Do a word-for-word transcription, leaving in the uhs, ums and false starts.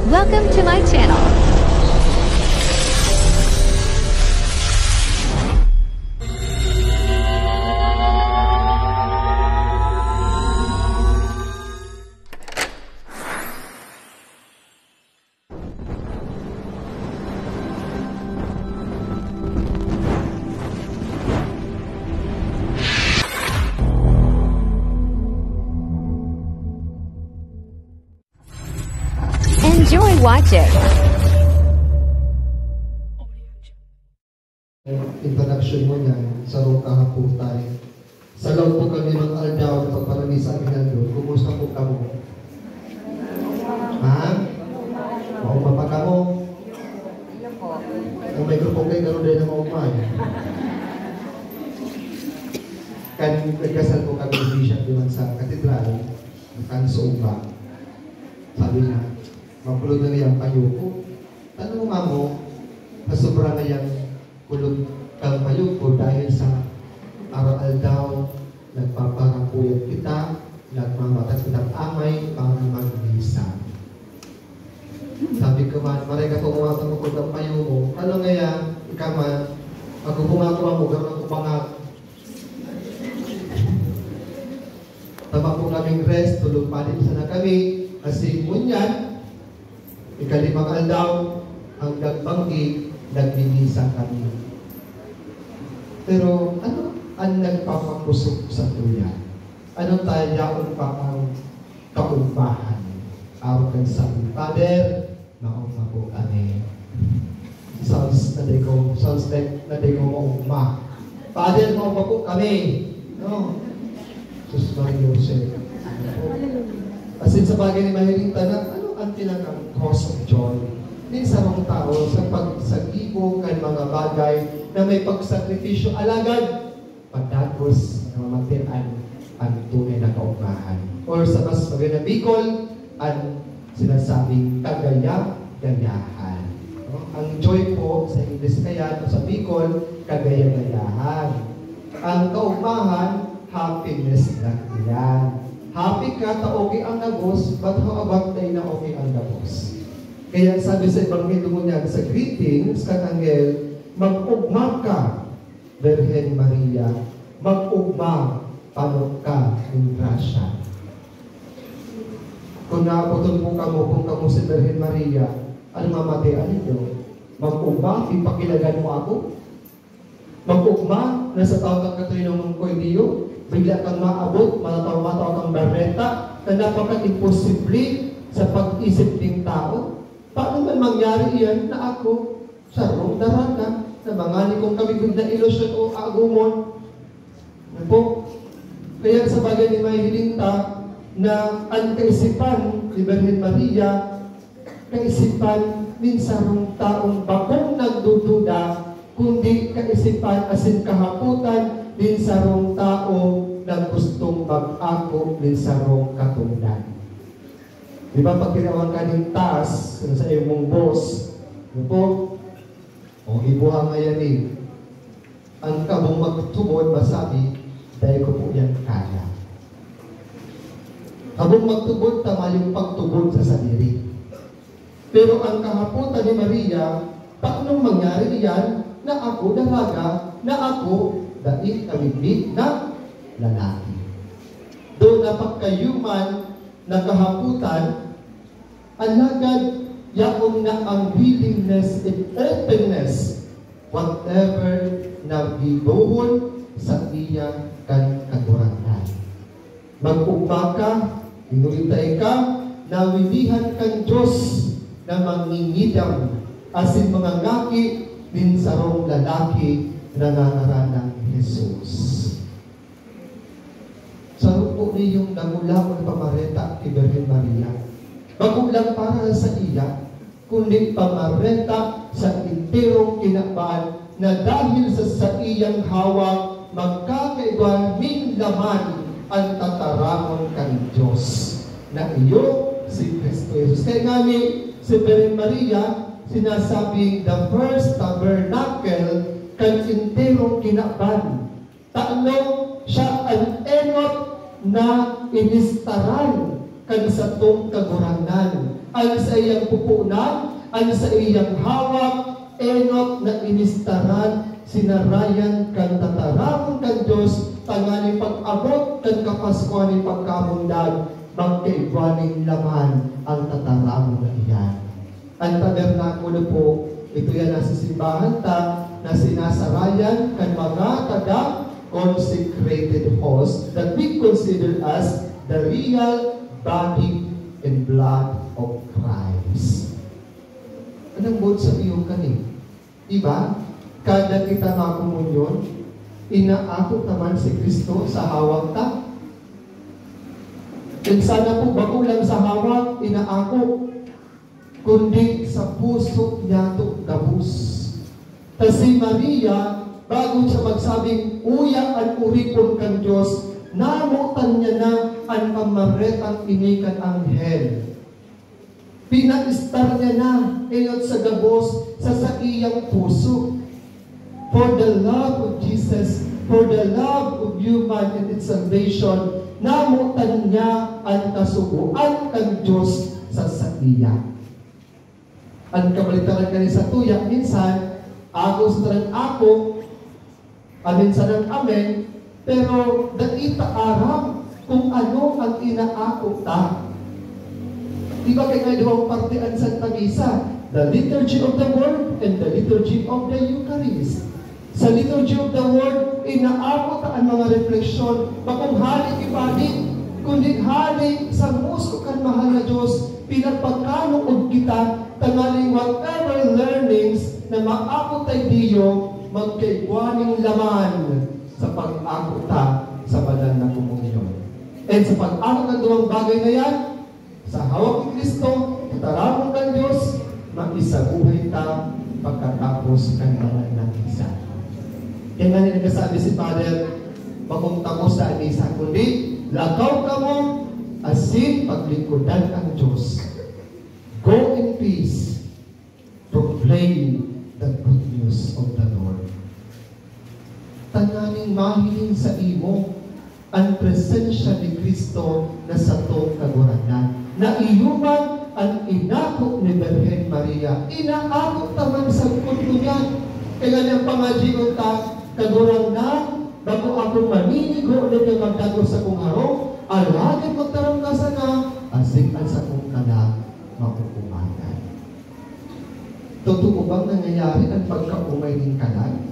Welcome to my channel. Enjoy watching. Introduction mo niyan, sarong kahapotan. Sa laog po kan limang aldaw na pagparamisa sa aginaldo, kumusta po kamo? Ha? Mauma pa kamo? Ang microphone kayo, karon dahil na mauma eh. Kan nagkasal po kami ni Bishop diman sa katedral, kan Sumba. Sabi niya, "Makulog na niya ang payo ko." Tanong mo, sa sobra na yang kulog kang payo ko dahil sa araw-aldaw, nagpaparapuyat kita, nagmamata kitang amay para magmisa. Sabi ko man, "Maray ka kung umatang ko ang payo mo, ano ngaya, ika man, ako po nga ako, ako garo ako mga." Tama po kaming rest, tulog pa din sana kami. Kasi ngunyan, ikalimang aldaw, hanggang banggi, nagmimisa kami. Pero ano ang nagpapakusog sa tuya? Ano tayo yaon pa ang kaugmahan? Arog kan sabi, "Father, mauma po kami." Sounds na di ko, sounds like na di ko maugma. "Father, mauma po kami." No? Sus Maria Jose. As in, sa bagay ni mahiling tanan, ano ang pinaka-cause of joy nin sarong tawo sa pagsagibo kan mga bagay na may pagsakripisyo, alagad padagos na mamatian ang tunay na kaugmahan. Or sa mas maganda Bicol, ang sinasabing kagaya-gayahan. No? Ang joy po sa Ingles kaya o sa Bicol, kagaya-gayahan. Ang kaugmahan, happiness lang yan. Happy ka ta okay ang gabos, but how about dai na okay ang gabos? Kaya sabi sa Ebanghelyo ngunyan, sa greetings kan anghel, "Mag-ugma ka, Birhen Maria, mag-ugma, panok ka nin grasya." Kung naaboton po kamo, kung kamo si Birhen Maria, ano mamatian ninyo? Mag-ugma, ipakilagan mo ako? Mag-ugma na sa taon kan Katolinong Koydiyo, bigla kang maabot, matataw-mataw kang bareta na napaka-imposible sa pag-isip nin tawo. Paano man mangyari iyan na ako, sarong daraga, na manganikong kabigod na ilusyon o agumon? Ano po? Kaya sa bagay ni mahihiling ta na an kaisipan ni Birhen Maria, kaisipan nin sarong taong bakong nagdududa, kundi kaisipan asin kahapotan nin sarong tawo na gustong mag-ako nin sarong katongdan. Di ba, pag tinawan ka nin taas, kung sa imong boss, ano po? O, ibuha ngayon eh. Ang kabong magtubod, masabi, "Dai ko po yan kaya." Kabong magtubod, tama yung pagtubod sa sadiri. Pero ang kahapotan ni Maria, "Paanong mangyari iyan na ako daraga, na ako daing kamigmig na lalaki?" Doon napagkayuman na kahapotan, alagad yaon na ang willingness and openness, whatever na gibohon sa iya kan Kagurangnan. Mag-ugma ka, inulintay ka, nawilihan kan Dios na mangingidam asin mangangaki nin sarong lalaki na nangangaran na Jesus. Saro po niyong nagulaon na pamareta ki Birhen Maria. Bako lang para sa iya, kundi pamareta sa enterong kinaban na dahil sa saiyang hawak, magkakaigwa nin laman an tataramon kan Dios, na iyo si Cristo Jesus. Kaya ngani, si Birhen Maria, sinasabing the first tabernacle kan enterong kinaban. Tano siya an enot na inistaran kan satong Kagurangnan. An saiyang pupunan, an saiyang hawak, enot na inistaran, sinarayan kan tataramon kan Dios, tanganing pag-abot kan Kapaskuhan nin pagkamundag, magkaigwa nin laman an tataramon na iyan. An tabernakulo po, ito yan nasa simbahan ta na sinasarayan kan mga taga-consecrated host that we consider as the real body and blood of Christ. Anong mood sa iyo kani? Diba? Kada kita makomunyon, inaako ta man si Kristo sa hawak ta. And sana po bako lang sa hawak, inaako, kundi sa puso niyato gabos. Ta si Maria, bago siya magsabing, "Uya an oripon kan Dios," namotan niya na an pamaretang ini kan anghel. Pinaistar niya na, enot sa gabos, sa saiyang puso. For the love of Jesus, for the love of human and its salvation, namotan niya an kasugoan kan Dios sa saiya. An kabaliktaran kani sa tuya, minsan, ako sa tanang ako, amin sa nang amen, pero dai ta aram kung ano an inaako ta. Di ba kaya may duwang parte an Santa Misa? The Liturgy of the Word and the Liturgy of the Eucharist. Sa Liturgy of the Word, inaako ta an mga refleksyon, bakong hale ki padi, kundi hale sa muso kan mahal na Dios, pinagpakanuod kita, tanganing whatever learnings na maako ta iyo, magkaigwa nin laman sa pag-ako ta sa banal na komunyon. And sa pag-ako kan duwang bagay na yan, sa hawak ni Cristo, tataramon kan Dios, maisabuhay ta pagkatapos kan banal na misa. Kaya nga nagkasabi si Father, "Bakong tapos na ang misa, kundi lakaw kamo asin paglingkodan ang Dios." Go in peace. Proclaim the good news of the Lord. Tanganing mahiling sa imo an presensya ni Cristo na satong Kagurangnan, na iyo man an inako ni Birhen Maria. Inaako ta man sagkod ngunyan. Kaya niyang pangadyion ta, "Kagurangnan, bako ako maninigo nin magdagos sakong harong, alagad magtaram ka sana, asin an sakong kalag maokomagan." Totoo bang nangyayari an pagkaomay nin kalag?